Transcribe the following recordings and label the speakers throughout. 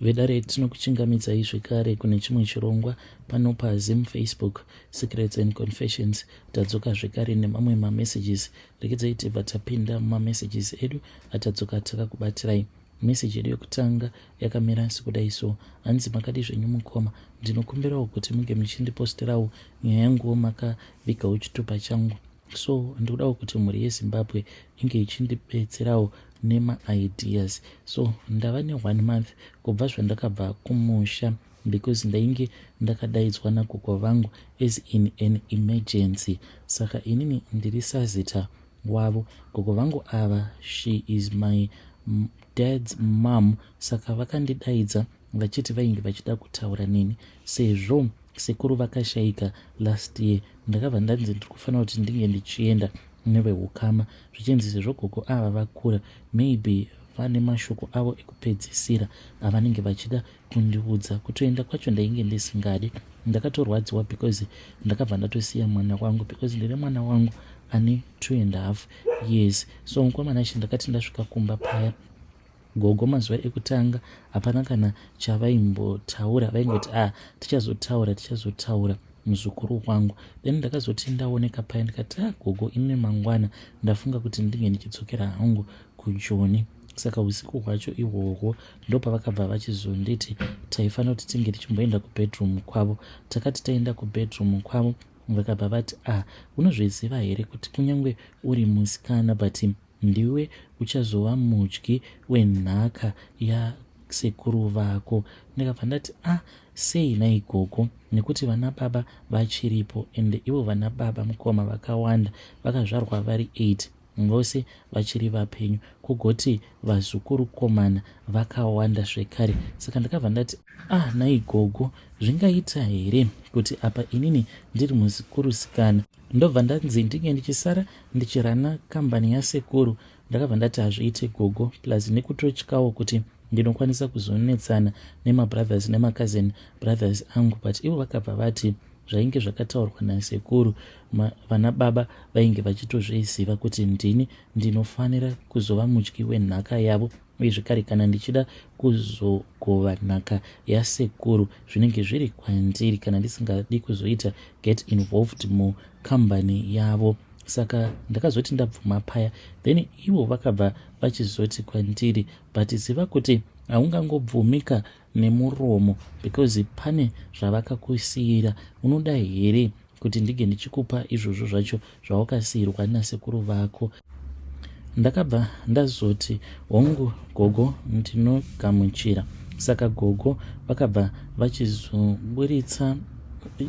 Speaker 1: Vedare tinokuchingamidzai zvekare kune chimwe chirongwa pano paZim Facebook Secrets and Confessions. Tadzoka zvekare nemamwe mamessages. Regedzai tibva tapinda mumamessages edu atadzoka takakubatirai. Message yedu yekutanga yakamira sekudai so. Hanzi makadii zvenyu mukoma. Ndinokumbirawo kuti munge muchindiposterawo nyaya yanguwo makavigawo chitupa changu. So ndikudawo kuti mhuri yeZimbabwe inge ichindibetserawo nemaideas. So ndava neone month kubva zvandakabva kumusha because ndainge ndakadaidzwa nagogo vangu as in an emergency. Saka inini ndiri sazita wavo. Gogo vangu ava she is my dad's mom saka vakandidaidza vachiti vainge vachida kutaura neni sezvo sekuru vakashaika last year. Ndakabva ndanzi ndiri kufanira kuti ndinge ndichienda nevehukama zvichinzi sezvo gogo ava vakura maybe vane mashoko avo ekupedzisira avanenge vachida kundiudza. Kutoenda kwacho ndainge ndisingadi, ndakatorwadziwa because ndakabva ndatosiya mwana wangu because ndine mwana wangu ane 2.5 years. So mukoma Nashe, ndakati ndasvika kumba paya, gogo mazuva ekutanga hapana kana chavaimbotaura, vaingoti, "Ah, tichazotaura, tichazotaura, muzukuru wangu." Then ndakazoti ndaoneka paya ndikati, "Ah gogo, ine mangwana ndafunga kuti ndinge ndichidzokera hangu kuJoni." Saka usiku hwacho ihwohwo ndopavakabva vachizonditi taifanira kuti tinge tichimboenda kubedroom kwavo. Takati taenda kubedroom kwavo, vakabva vati, "Ah, unozviziva here kuti kunyange uri musikana but ndiwe uchazova mudyi wenhaka yasekuru vako?" Ndikabva ndati, "Ah, sei nai gogo?" Nekuti vana baba vachiripo, ende ivo vana baba mukoma vakawanda, vakazvarwa vari 8, vose vachiri vapenyu, kugoti vazukurukomana vakawanda zvekare. Saka ndakabva ndati, "Ah nai gogo, zvingaita here kuti apa inini ndiri muzikurusikana, ndobva ndanzi ndinge ndichisara ndichirana kambani yasekuru?" Ndakabva ndati, "Hazviite gogo," plus nekutotyawo kuti ndinokwanisa kuzonetsana nemabrothers nemacousin brothers angu. But ivo vakabva vati zvainge zvakataurwa nasekuru, vana baba vainge vachitozviziva kuti ndini ndinofanira kuzova mudyi wenhaka yavo, uye zvekare kana ndichida kuzogova nhaka yasekuru zvinenge zviri kwandiri kana ndisingadi kuzoita get involved mukambani yavo. Saka ndakazoti ndabvuma paya, then ivo vakabva vachizoti kwandiri, "But ziva kuti haungangobvumika nemuromo because pane zvavakakusiyira. Unoda here kuti ndinge ndichikupa izvozvo zvacho zvawakasiyirwa nasekuru vako?" Ndakabva ndazoti, "Hongu gogo, ndinogamuchira." Saka gogo vakabva vachizoburitsa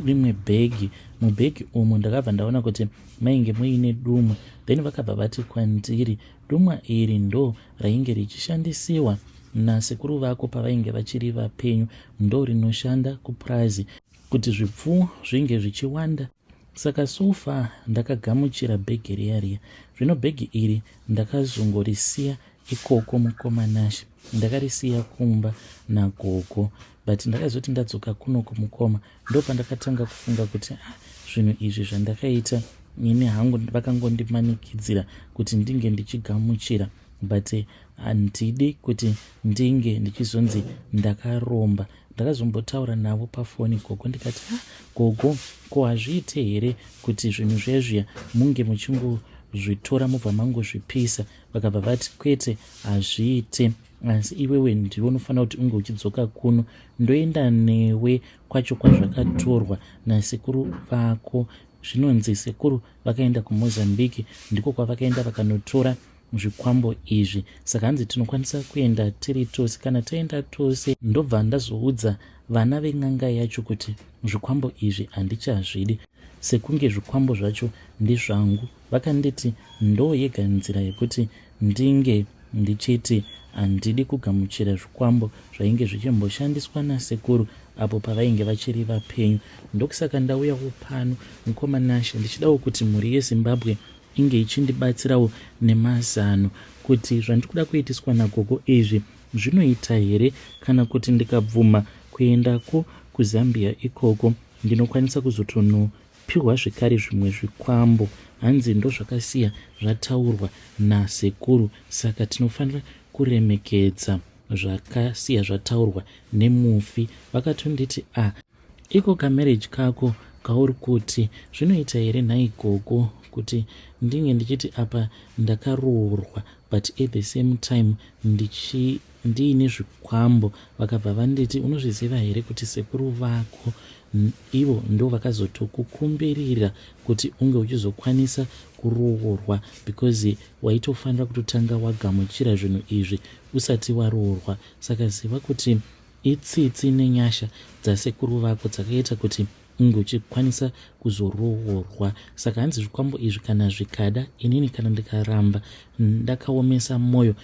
Speaker 1: rimwe bhegi. Mubhegi umu ndakabva ndaona kuti mainge muine dumwa. Then vakabva vati kwandiri, "Dumwa iri ndo rainge richishandisiwa nasekuru vako pavainge vachiri vapenyu, ndo rinoshanda kupurazi kuti zvipfuwo zvinge zvichiwanda." Saka so far ndakagamuchira bhegi riya riya. Zvino bhegi iri ndakazongorisiya ikoko mukoma Nashe, ndakarisiya kumba nagogo. But ndakazoti ndadzoka kunoko mukoma, ndopandakatanga kufunga kuti, ah, zvinhu izvi zvandakaita ini hangu, vakangondimanikidzira kuti ndinge ndichigamuchira, but handidi kuti ndinge ndichizonzi ndakaromba. Ndakazombotaura navo pafoni gogo, ndikati, "Ah gogo, ko hazviite here kuti zvinhu zviya zviya munge muchingozvitora mubva mangozvipisa?" Vakabva vati, "Kwete, hazviite, asi iwewe ndiwe unofanira kuti unge uchidzoka kuno, ndoenda newe kwacho kwazvakatorwa nasekuru vako." Zvinonzi sekuru vakaenda kuMozambique, ndiko kwavakaenda vakanotora zvikwambo izvi. Saka hanzi tinokwanisa kuenda tiri tose. Kana taenda tose, ndobva ndazoudza vana ven'anga yacho kuti zvikwambo izvi handichazvidi, sekunge zvikwambo zvacho ndezvangu. Vakanditi ndo yega nzira yekuti ndinge ndichiti handidi kugamuchira zvikwambo zvainge zvichimboshandiswa nasekuru apo pavainge vachiri vapenyu. Ndokusaka ndauyawo pano mukoma Nashe, ndichidawo kuti mhuri yeZimbabwe inge ichindibatsirawo nemazano kuti zvandiri kuda kuitiswa nagogo izvi zvinoita here, kana kuti ndikabvuma kuendako kuZambia ikoko ndinokwanisa kuzotonopiwa zvekare zvimwe zvikwambo. Hanzi ndozvakasiya zvataurwa nasekuru, saka tinofanira kuremekedza. Zvakasiya zvataurwa nemufi. Vakatonditi, a ah, iko kamarriage kako kauri kuti zvinoita here nhai gogo, kuti ndinge ndichiti apa ndakaroorwa, but at the same time ndichi ndiine zvikwambo? Vakabva vanditi, unozviziva here kuti sekuru vako ivo ndo vakazotokukumbirira kuti unge uchizokwanisa kuroorwa, because waitofanira kutotanga wagamuchira zvinhu izvi usati waroorwa? Saka ziva kuti itsitsi nenyasha dzasekuru vako dzakaita kuti unge uchikwanisa kuzoroorwa. Saka hanzi zvikwambo izvi kana zvikada inini, kana ndikaramba ndakaomesa mwoyo,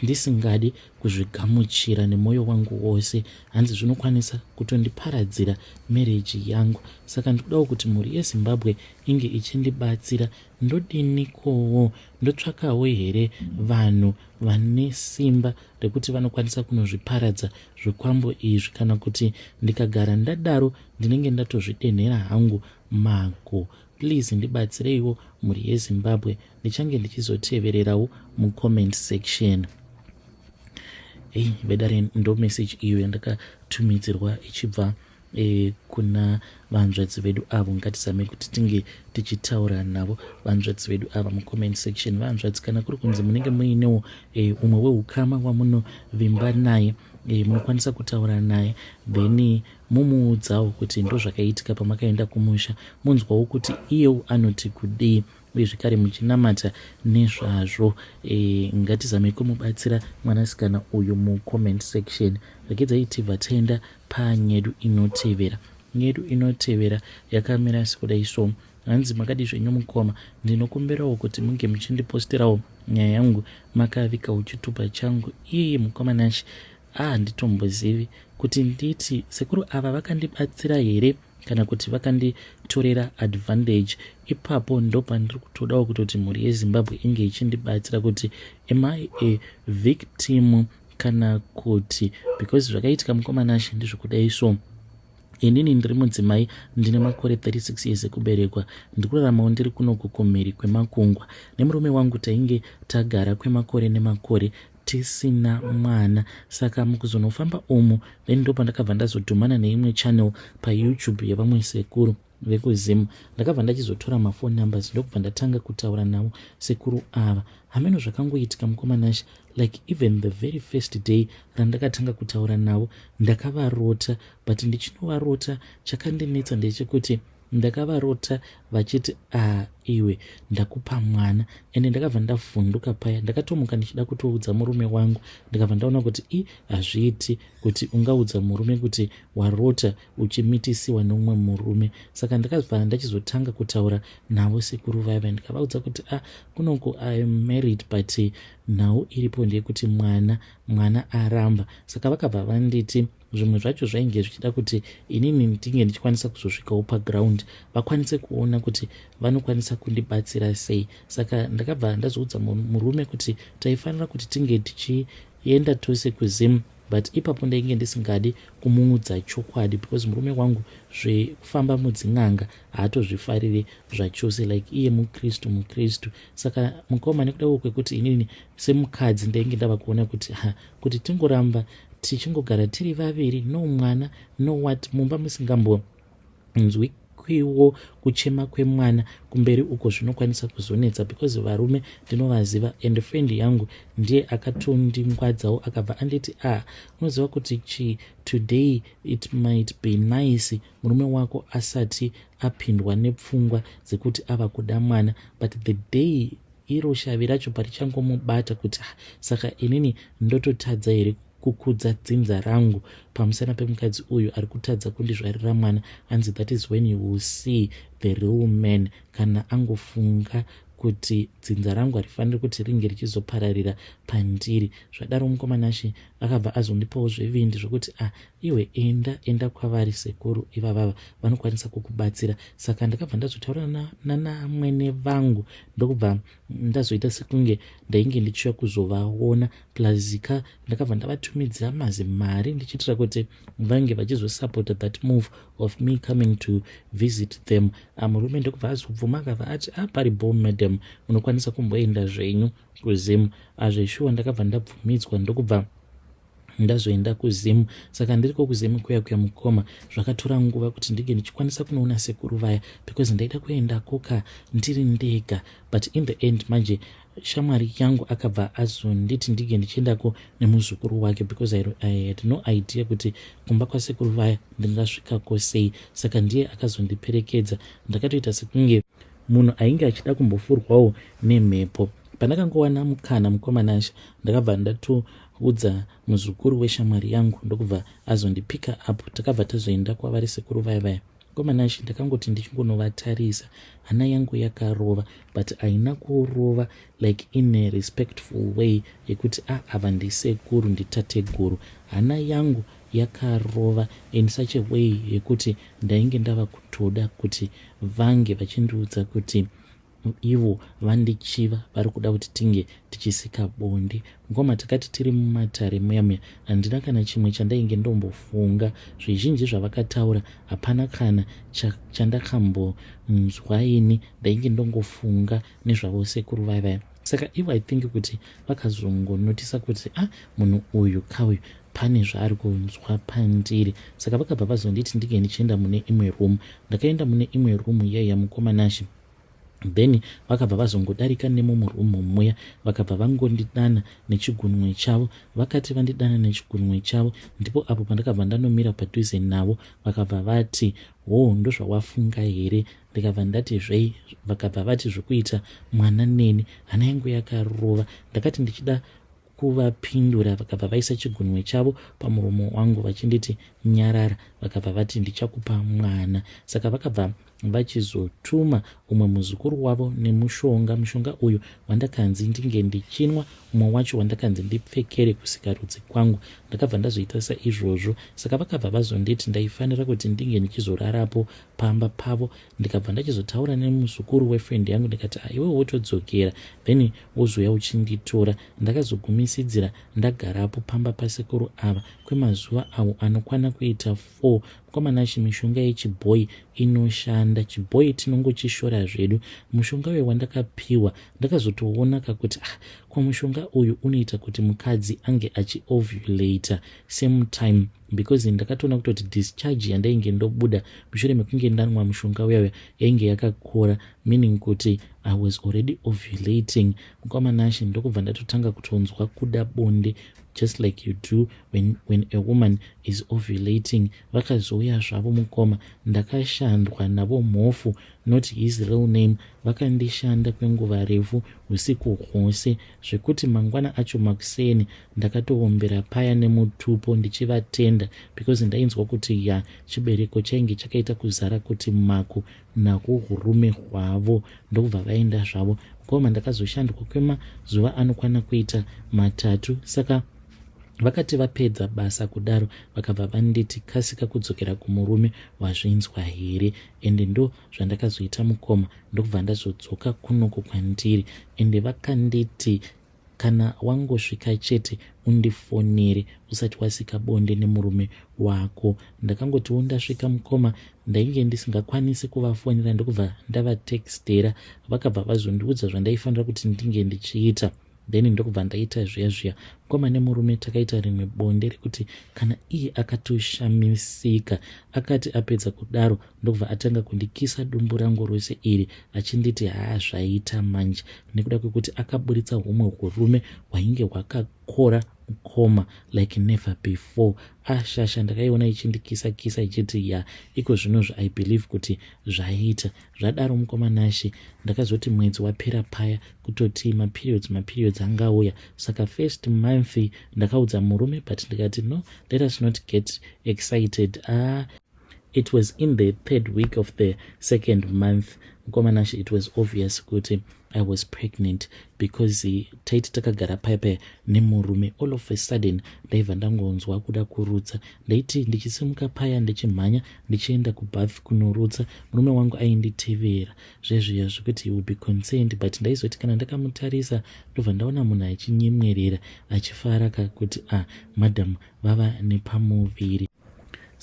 Speaker 1: ndisingadi kuzvigamuchira nemwoyo wangu wose, hanzi zvinokwanisa kutondiparadzira marriage yangu. Saka ndikudawo kuti mhuri yeZimbabwe inge ichindibatsira. Ndodinikowo? Ndotsvakawo here vanhu vane simba rekuti vanokwanisa kunozviparadza zvikwambo izvi, kana kuti ndikagara ndadaro ndinenge ndatozvidenhera hangu mago? Please ndibatsireiwo, mhuri yeZimbabwe. Ndichange ndichizotevererawo mucomment section. Ei vedare, ndo message iyo yandakatumidzirwa ichibva kuna vanzvadzi vedu avo. Ngatizame kuti tinge tichitaura navo vanzvadzi vedu ava mucomment section. Vanzvadzi, kana kuri kunzi munenge muinewo umwe weukama wamunovimba naye, munokwanisa kutaura naye, then mumuudzawo kuti ndo zvakaitika pamakaenda kumusha, munzwawo kuti iyewo anoti kudii, uye zvekare muchinamata nezvazvo. Ngatizame kumubatsira mwanasikana uyu mucomment section. Regedzai tibva taenda panyedu inotevera. Nyedu inotevera yakamira sekudai so. Hanzi, makadi zvenyu mukoma? Ndinokumbirawo kuti munge muchindiposterawo nyaya yangu makavikawo chitupa changu. Iye mukoma Nashi, handitombozivi kuti nditi sekuru ava vakandibatsira here kana kuti vakanditorera advantage. Ipapo ndo pandiri kutodawo kutoti mhuri yeZimbabwe inge ichindibatsira kuti am I a victim kana kuti, because zvakaitika, mukoma Nashi, ndezvekudai so. Inini ndiri mudzimai, ndine makore 36 years ekuberekwa. Ndiri kuraramawo ndiri kunoku kumhiri kwemakungwa nemurume wangu. Tainge tagara kwemakore nemakore tisina mwana. Saka mukuzonofamba umu, then ndo pandakabva ndazodhumana neimwe channel paYouTube yevamwe sekuru vekuZimu. Ndakabva ndachizotora mafone numbers, ndokubva ndatanga kutaura navo sekuru ava. Hameno zvakangoitika, mukoma Nashi, like even the very first day randakatanga kutaura navo, ndakavarota. But ndichinovarota, chakandinetsa ndechekuti ndakavarota vachiti, a iwe, ndakupa mwana. Ende ndakabva ndavhunduka paya. Ndakatomuka ndichida kutoudza murume wangu, ndikabva ndaona kuti i hazviiti kuti ungaudza murume kuti warota uchimitisiwa neumwe murume. Saka ndakabva ndachizotanga kutaura navo sekuru vaiva, ndikavaudza kuti, a ah, kunoku I am married, but nhau iripo ndeyekuti mwana aramba. Saka vakabva vanditi zvimwe zvacho zvainge zvichida kuti inini ndinge ndichikwanisa kuzosvikawo paground, vakwanise kuona kuti vanokwanisa kundibatsira sei. Saka ndakabva ndazoudza murume kuti taifanira kuti tinge tichienda tose kuZim, but ipapo ndainge ndisingadi kumuudza chokwadi because murume wangu zvekufamba mudzin'anga haatozvifariri zvachose, like iye muKristu, muKristu. Saka mukoma, nekudawo kwekuti inini semukadzi ndainge ndava kuona kuti ha, kuti tingoramba tichingogara tiri vaviri, no mwana, no what, mumba musingambonzwikwiwo kuchema kwemwana kumberi uko, zvinokwanisa kuzonetsa because varume ndinovaziva. And friend yangu ndiye akatondingwadzawo, akabva anditi, ah, unoziva kuti chi today it might be nice murume wako asati apindwa nepfungwa dzekuti ava kuda mwana, but the day iro shavi racho parichangomubata kuti, ah, saka inini ndototadza here kukudza dzinza rangu pamusana pemukadzi uyu ari kutadza kundizvarira mwana?" Hanzi, "That is when you will see the real man, kana angofunga kuti dzinza rangu harifaniri kuti ringe richizopararira pandiri." Zvadaro, mukoma Nashi, akabva azondipawo zvevindi zvokuti, ah, iwe enda, enda kwavari sekuru ivavava, vanokwanisa kukubatsira. Saka ndakabva ndazotaura nanamwene vangu, ndokubva ndazoita sekunge ndainge ndichiuya kuzovaona. Plus ka ndakabva ndavatumidzira mazimari ndichiitira kuti vange vachizosupporta that move of me coming to visit them. Murume ndokubva azobvuma, akabva ati, ah, pari bo madam, munokwanisa kumboenda zvenyu kuZimu. Azveshuwa ndakabva ndabvumidzwa, ndokubva Ndazoenda kuZim, saka ndiriko kuZim kuya kuya mukoma, zvakatora nguva kuti ndinge ndichikwanisa kunoona sekuru vaya because ndaida kuendako ka ndiri ndega. But in the end manje shamwari yangu akabva azonditi ndinge ndichiendako nemuzukuru wake because I had no idea kuti kumba kwasekuru vaya ndingasvikako sei. Saka ndiye akazondiperekedza. Ndakatoita sekunge munhu ainge achida kumbofurwawo nemhepo. Pandakangowana mukana, mukoma Nasha, ndakabva ndatoudza muzukuru weshamwari yangu, ndokubva azondipika up. Takabva tazoenda kwavari sekuru vaya vaya. Mukoma Nashe, ndakangoti ndichingonovatarisa, hana yangu yakarova, but haina kurova like in a respectful way yekuti a ah, ava ndisekuru, nditateguru. Hana yangu yakarova in such a way yekuti ndainge ndava kutoda kuti vange vachindiudza kuti ivo vandichiva, vari kuda kuti tinge tichisika bonde. Ngoma takati tiri mumatare muya muya, handina kana chimwe chandainge ndombofunga. Zvizhinji zvavakataura hapana kana chandakambonzwa ini. Ndainge ndongofunga nezvavo sekuru vaya vaya. Saka ivo, I think kuti vakazongonotisa kuti ah, munhu uyu kauyu pane zvaari kunzwa pandiri. Saka vakabva vazonditi ndinge ndichienda mune imwe room. Ndakaenda mune imwe room yaiya, mukoma Nashe, then vakabva vazongodarika nemumurumu muya, vakabva vangondidana nechigunwe chavo. Vakati vandidana nechigunwe chavo, ndipo apo pandakabva ndanomira padhuze navo. Vakabva vati, "Ho, ndozvawafunga here?" Ndikabva ndati, "Zvei?" Vakabva vati, "Zvokuita mwana neni." Hana yangu yakarova. Ndakati ndichida kuvapindura, vakabva vaisa chigunwe chavo pamuromo wangu vachinditi, "Nyarara." Vakabva vati, "Ndichakupa mwana." Saka vakabva vachizotuma umwe muzukuru wavo nemushonga. Mushonga uyu wandakanzi ndinge ndichinwa, umwe wacho wandakanzi ndipfekere kusikarudzi kwangu. Ndakabva ndazoita saizvozvo. Saka vakabva vazonditi ndaifanira kuti ndinge ndichizorarapo pamba pavo. Ndikabva ndachizotaura nemuzukuru wefriend yangu, ndikati, "Iwe wotodzokera, then wozouya uchinditora." Ndakazogumisidzira ndagarapo pamba pasekuru ava kwemazuva avo anokwana kuita 4. Mukoma Nashe, mishonga yechibhoi inoshanda. Chibhoi tinongochishora zvedu. Mushonga uyu wandakapiwa, ndakazotoona kakuti ah, kwamushonga uyu unoita kuti mukadzi ange achiovulata same time, because ndakatoona kutoti discharge yandainge ndobuda mushure mekunge ndanwa mushonga uya uya yainge yakakora, meaning kuti I was already ovulating. Mukoma Nashe, ndokubva ndatotanga kutonzwa kuda bonde just like you do when a woman is ovulating. Vakazouya zvavo mukoma, ndakashandwa navo mhofu, not his real name. Vakandishanda kwenguva refu, usiku hwose, zvekuti mangwana acho makuseni ndakatoombera paya nemutupo ndichivatenda, because ndainzwa kuti ya, chibereko chainge chakaita kuzara kuti maku nahwo urume hwavo. Ndokubva vaenda zvavo mukoma. Ndakazoshandwa kwemazuva anokwana kuita 3. Saka vakati vapedza basa kudaro, vakabva vanditi, "Kasika kudzokera kumurume, wazvinzwa here?" Ende ndo zvandakazoita mukoma. Ndokubva ndazodzoka kunoko kwandiri, ende vakanditi, "Kana wangosvika chete undifonere usati wasika bonde nemurume wako." Ndakangotiwo ndasvika mukoma, ndainge ndisingakwanisi kuvafonera, ndokubva ndavatextera. Vakabva vazondiudza zvandaifanira kuti ndinge ndichiita, then ndokubva ndaita zviya zviya. Mukoma, nemurume takaita rimwe bonde rekuti kana iye akatoshamisika. Akati apedza kudaro, ndokubva atanga kundikisa dumbu rangu rose iri achinditi, "Haa, zvaita manje," nekuda kwekuti akaburitsa humwe hurume hwainge hwakakora mukoma, like never before. Ashasha ndakaiona ichindikisa kisa ichiti, "Ya, iko zvinozvo I believe kuti zvaita." Zvadaro mukoma Nashe, ndakazoti mwedzi wapera paya, kutoti maperiods angauya. Saka first month ndakaudza murume, but ndikati, "No, let us not get excited." Ah, it was in the third week of the second month, mukoma Nashe, it was obvious kuti I was pregnant, because taiti takagara paya paya nemurume, all of a sudden ndaibva ndangonzwa kuda kurutsa. Ndaiti ndichisimuka paya ndichimhanya ndichienda kubath kunorutsa, murume wangu ainditevera zvezviya zvekuti he would be concerned, but ndaizoti kana ndakamutarisa, ndobva ndaona munhu achinyemwerera achifara kakuti, "Ah, madam vava nepamuviri."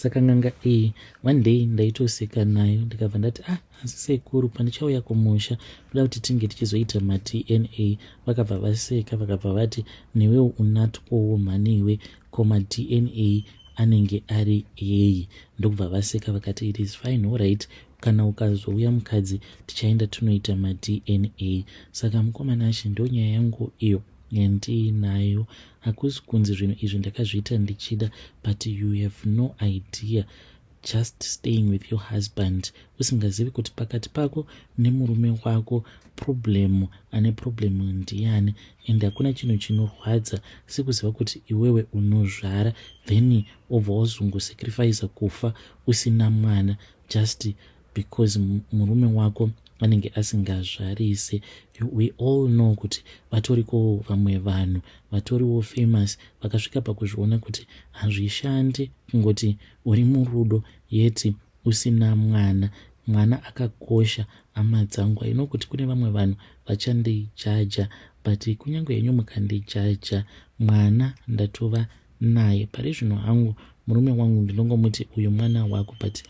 Speaker 1: Saka n'anga iyi one day ndaitoseka nayo ndikabva ndati ah asi sekuru pandichauya kumusha ndoda kuti tinge tichizoita maDNA. Vakabva vaseka vakabva vati newewo unatwowo mhani iwe ko maDNA anenge ari yei ndokubva vaseka vakati it is fine alright kana ukazouya mukadzi tichaenda tinoita maDNA. Saka mukoma Nashe ndonyaya yangu iyo yandiinayo hakusi kunzi zvinhu izvi ndakazviita ndichida but you have no idea just staying with your husband usingazivi kuti pakati pako nemurume wako problem ane problem ndiani and hakuna chinhu chinorwadza sekuziva kuti iwewe unozvara then obva wazongosacrifica kufa usina mwana just because murume wako anenge asingazvarise. We all know kuti vatorikowo vamwe vanhu vatoriwo famous vakasvika pakuzviona kuti hazvishandi kungoti uri murudo yeti usina mwana. Mwana akakosha hama dzangu. I know kuti kune vamwe vanhu vachandijaja but kunyange henyu mukandijaja mwana ndatova naye pari zvino hangu murume wangu ndinongomuti uyu mwana wako but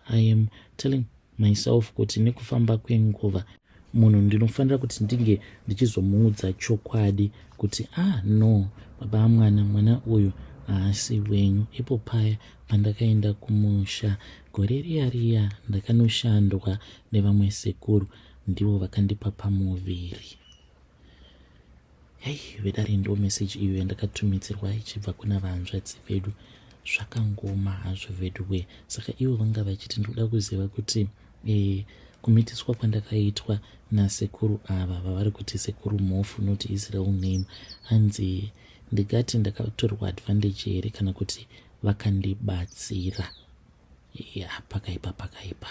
Speaker 1: I am telling myself kuti nekufamba kwenguva munhu ndinofanira kuti ndinge ndichizomuudza chokwadi kuti ah no baba amwana mwana uyu haasi wenyu. Ipo paya pandakaenda kumusha gore riya riya ndakanoshandwa nevamwe sekuru ndivo vakandipa pamuviri. Hey, vedare ndo message iyo yandakatumidzirwa ichibva kuna vahanzvadzi vedu. Zvakangoma hazvo veduwe. Saka ivo vanga vachiti ndoda kuziva kuti e, kumitiswa kwandakaitwa nasekuru ava vavari kuti sekuru Mhofu not his real name hanzi ndingati ndakatorwa advantage here kana kuti vakandibatsira. Ya, pakaipa pakaipa.